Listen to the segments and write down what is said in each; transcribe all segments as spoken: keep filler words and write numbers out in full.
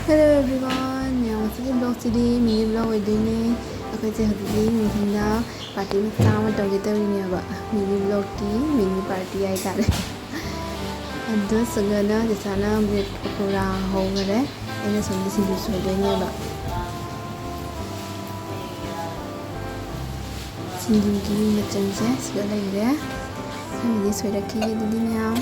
Hello everyone, ꯃꯌꯥꯝ, ꯉꯁꯤꯒꯤ vlogꯁꯤꯗꯤ mini vlog ꯑꯣꯏꯗꯣꯏꯅꯦ꯫ ꯑꯩꯈꯣꯏꯁꯦ ꯍꯧꯖꯤꯛꯇꯤ ꯅꯨꯡꯊꯤꯜꯗ party ꯃꯆꯥ ꯑꯃ ꯇꯧꯒꯦ ꯇꯧꯔꯤꯅꯦꯕ꯫ Mini vlogꯀꯤ mini party ꯍꯥꯏꯇꯥꯔꯦ꯫ ꯑꯗꯣ ꯁꯤꯒꯅ ꯆꯦꯆꯥꯅ bread ꯄꯀꯣꯔꯥ ꯍꯧꯈꯔꯦ, ꯑꯩꯅ ꯁꯣꯝꯗ ꯁꯤꯡꯖꯨ ꯁꯨꯗꯣꯏꯅꯦꯕ꯫ ꯁꯤꯡꯖꯨꯒꯤ ꯃꯆꯜꯁꯦ ꯁꯤꯗ ꯂꯩꯔꯦ꯫ ꯑꯩꯒꯤꯗꯤ ꯁꯣꯏꯔꯛꯈꯤꯒꯦ ꯑꯗꯨꯗꯤ ꯃꯌꯥꯝ꯫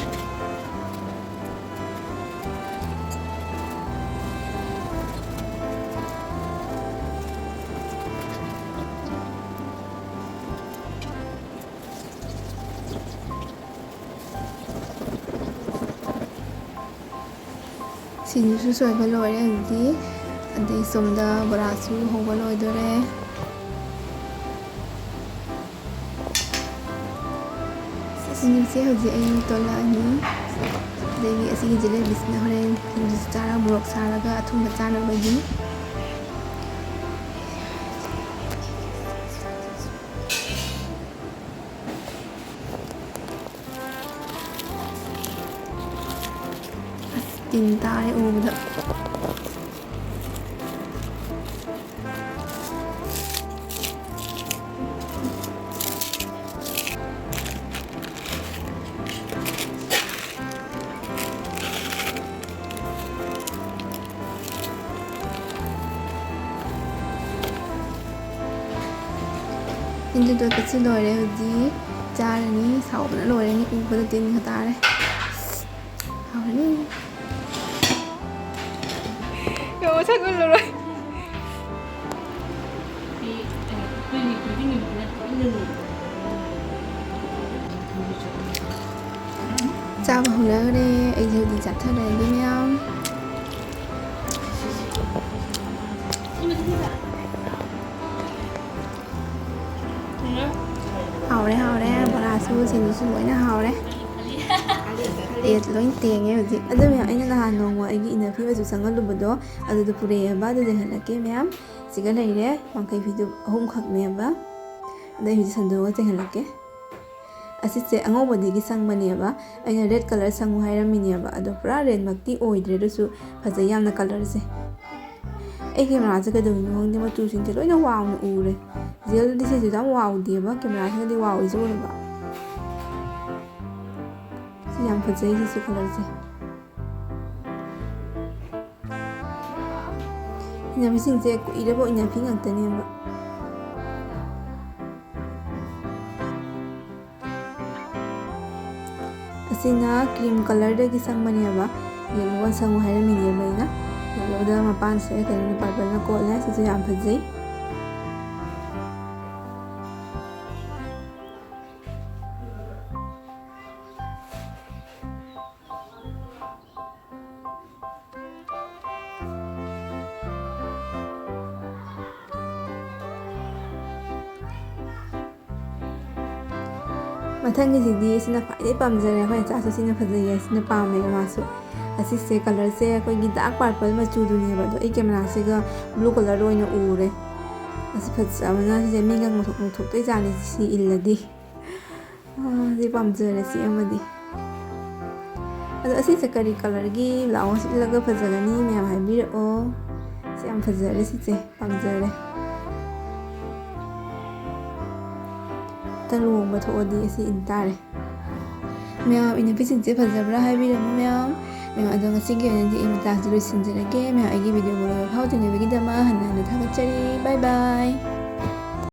ꯁꯤꯡꯖꯨꯁꯨ ꯁꯣꯏꯕ ꯂꯣꯏꯔꯦ ꯍꯧꯖꯤꯛꯇꯤ꯫ ꯑꯗꯩ ꯁꯣꯝꯗ ꯕꯣꯔꯥꯁꯨ ꯍꯧꯕ ꯂꯣꯏꯗꯣꯔꯦ꯫ ꯁꯤꯡꯖꯨꯁꯦ ꯍꯧꯖꯤꯛ ꯑꯩ ꯇꯣꯠꯂꯛꯑꯅꯤ꯫ ꯑꯗꯒꯤ ꯑꯁꯤꯒꯤ ꯖꯤꯂꯦꯕꯤꯁꯤꯅ ꯍꯣꯔꯦꯟ ꯁꯤꯡꯖꯨ ꯆꯥꯔꯒ ꯃꯣꯔꯣꯛ ꯁꯥꯔꯒ ꯑꯊꯨꯝꯕ ꯆꯥꯅꯕꯒꯤ꯫ ꯑꯁ, ꯇꯤꯟ ꯇꯥꯔꯦ ꯎꯕꯗ꯫ ꯇꯤꯟꯗꯨ ꯇꯣꯠꯄꯁꯤ ꯂꯣꯏꯔꯦ, ꯍꯧꯖꯤꯛ ꯆꯥꯔꯅꯤ꯫ ꯁꯥꯎꯕꯅ ꯂꯣꯏꯔꯅꯤ, ꯎꯕꯗ ꯇꯤꯟꯒ ꯇꯥꯔꯦ꯫ ꯍꯥꯎꯔꯅꯤ꯫ ꯌꯦꯡꯉꯣ, ꯁꯛ ꯎꯠꯂꯔꯣꯏ꯫ ꯆꯥꯕ ꯍꯧꯅꯈ꯭ꯔꯦ꯫ ꯑꯩꯁꯦ ꯍꯧꯖꯤꯛ ꯆꯥꯊꯔꯒꯦ ꯃꯌꯥꯝ꯫ ꯍꯥꯎꯔꯦ, ꯍꯥꯎꯔꯦ꯫ ꯕꯣꯔꯥꯁꯨ, ꯁꯤꯡꯖꯨꯁꯨ ꯂꯣꯏꯅ ꯍꯥꯎꯔꯦ꯫ ꯇꯦꯁ ꯂꯣꯏ ꯇꯦꯡꯉꯦ ꯍꯧꯖꯤꯛ꯫ ꯑꯗꯨ ꯃꯌꯥꯝ, ꯑꯩꯅ ꯅꯍꯥꯟ ꯅꯣꯡꯃ ꯑꯩꯒꯤ inner fiberꯁꯨ ꯆꯪꯍꯜꯂꯨꯕꯗꯣ, ꯑꯗꯨꯗ ꯄꯨꯔꯛꯑꯦꯕ꯫ ꯑꯗꯨ ꯌꯦꯡꯍꯜꯂꯛꯀꯦ ꯃꯌꯥꯝ꯫ ꯁꯤꯒ ꯂꯩꯔꯦ, ꯋꯥꯡꯈꯩ ꯐꯤꯗꯨ ꯑꯍꯨꯝꯈꯛꯅꯦꯕ꯫ ꯑꯗꯩ ꯍꯧꯖꯤꯛ ꯁꯟꯗꯣꯛꯑꯒ ꯆꯦꯟꯍꯜꯂꯛꯀꯦ꯫ ꯑꯁꯤꯁꯦ ꯑꯉꯧꯕꯗꯒꯤ ꯁꯪꯕꯅꯦꯕ꯫ ꯑꯩꯅ red colour ꯁꯪꯉꯨ ꯍꯥꯏꯔꯝꯃꯤꯅꯦꯕ, ꯑꯗꯣ ꯄꯨꯔꯥ redꯃꯛꯇꯤ ꯑꯣꯏꯗ꯭ꯔꯦ, ꯑꯗꯨꯁꯨ ꯐꯖꯩ ꯌꯥꯝꯅ colourꯁꯦ꯫ ꯑꯩ cameraꯁꯦ ꯀꯩꯗꯧꯔꯤꯅꯣ ꯈꯪꯗꯦ, ꯃꯆꯨꯁꯤꯡꯁꯦ ꯂꯣꯏꯅ ꯋꯥꯎꯅ ꯎꯔꯦ꯫ Realꯗꯗꯤ ꯁꯤꯁꯦ ꯌꯥꯝ ꯋꯥꯎꯗꯦꯕ, cameraꯁꯤꯅꯗꯤ ꯋꯥꯎꯏꯁꯦ ꯎꯔꯕ? ꯁꯤ ꯌꯥꯝ ꯐꯖꯩ, ꯁꯤꯁꯨ colourꯁꯦ꯫ ꯏꯅꯝꯃꯁꯤꯡꯁꯦ ꯀꯨꯏꯔꯕ ꯏꯅꯝꯐꯤ ꯉꯥꯛꯇꯅꯦꯕ꯫ ꯑꯁꯤꯅ cream colourꯗꯒꯤ ꯁꯪꯕꯅꯦꯕ, yellowꯗ ꯁꯪꯉꯨ ꯍꯥꯏꯔꯝꯃꯤꯅꯦꯕ ꯑꯩꯅ꯫ Yellowꯗ ꯃꯄꯥꯟꯁꯦ ꯀꯩꯅꯣꯅ, purpleꯅ ꯀꯣꯠꯂꯦ, ꯁꯤꯁꯨ ꯌꯥꯝ ꯐꯖꯩ꯫ ꯃꯊꯪꯒꯤꯁꯤꯗꯤ ꯁꯤꯅ ꯈ꯭ꯋꯥꯏꯗꯩ ꯄꯥꯝꯖꯔꯦ, ꯑꯩꯈꯣꯏ ꯏꯆꯥꯁꯨ ꯁꯤꯅ ꯐꯖꯩꯌꯦ, ꯁꯤꯅ ꯄꯥꯝꯃꯦ ꯃꯥꯁꯨ꯫ ꯑꯁꯤꯁꯦ colourꯁꯦ ꯑꯩꯈꯣꯏꯒꯤ dark purple ꯃꯆꯨꯗꯨꯅꯦꯕ, ꯑꯗꯣ ꯑꯩ cameraꯁꯤꯒ blue colourꯗ ꯑꯣꯏꯅ ꯎꯔꯦ꯫ ꯑꯁꯤ ꯐꯖꯕꯅ ꯁꯤꯁꯦ ꯃꯤꯒ ꯉꯧꯊꯣꯛ-, ꯉꯧꯊꯣꯛꯇꯣꯏꯖꯥꯠꯅꯤ ꯁꯤ ꯏꯜꯂꯗꯤ꯫ ꯑꯥ, ꯁꯤ ꯄꯥꯝꯖꯔꯦ ꯁꯤ ꯑꯃꯗꯤ꯫ ꯑꯗꯣ ꯑꯁꯤꯁꯦ ꯀꯔꯤ colourꯒꯤ blouse ꯏꯜꯂꯒ ꯐꯖꯒꯅꯤ ꯃꯌꯥꯝ ꯍꯥꯏꯕꯤꯔꯛꯑꯣ꯫ ꯁꯤ ꯌꯥꯝ ꯐꯖꯔꯦ ꯁꯤꯁꯦ꯫ ꯄꯥꯝꯖꯔꯦ꯫ ꯃꯊꯪ ꯂꯨꯍꯣꯡꯕ ꯊꯣꯛꯑꯗꯤ ꯑꯁꯤ ꯏꯟ ꯇꯥꯔꯦ꯫ ꯃꯌꯥꯝ ꯏꯅꯐꯤꯁꯤꯡꯁꯦ ꯐꯖꯕ꯭ꯔꯥ ꯍꯥꯏꯕꯤꯔꯝꯃꯨ ꯃꯌꯥꯝ꯫ ꯃꯌꯥꯝ ꯑꯗꯣ ꯉꯁꯤꯒꯤ ꯑꯣꯏꯅꯗꯤ ꯑꯩ ꯃꯇꯥꯡꯁꯤꯗ ꯂꯣꯏꯁꯤꯟꯖꯔꯒꯦ꯫ ꯃꯌꯥꯝ ꯑꯩꯒꯤ video ꯂꯣꯏꯕ ꯐꯥꯎ ꯊꯦꯡꯅꯕꯤꯒꯤꯗꯃꯛ ꯍꯟꯅ ꯍꯟꯅ ꯊꯥꯒꯠꯆꯔꯤ꯫ Bye bye꯫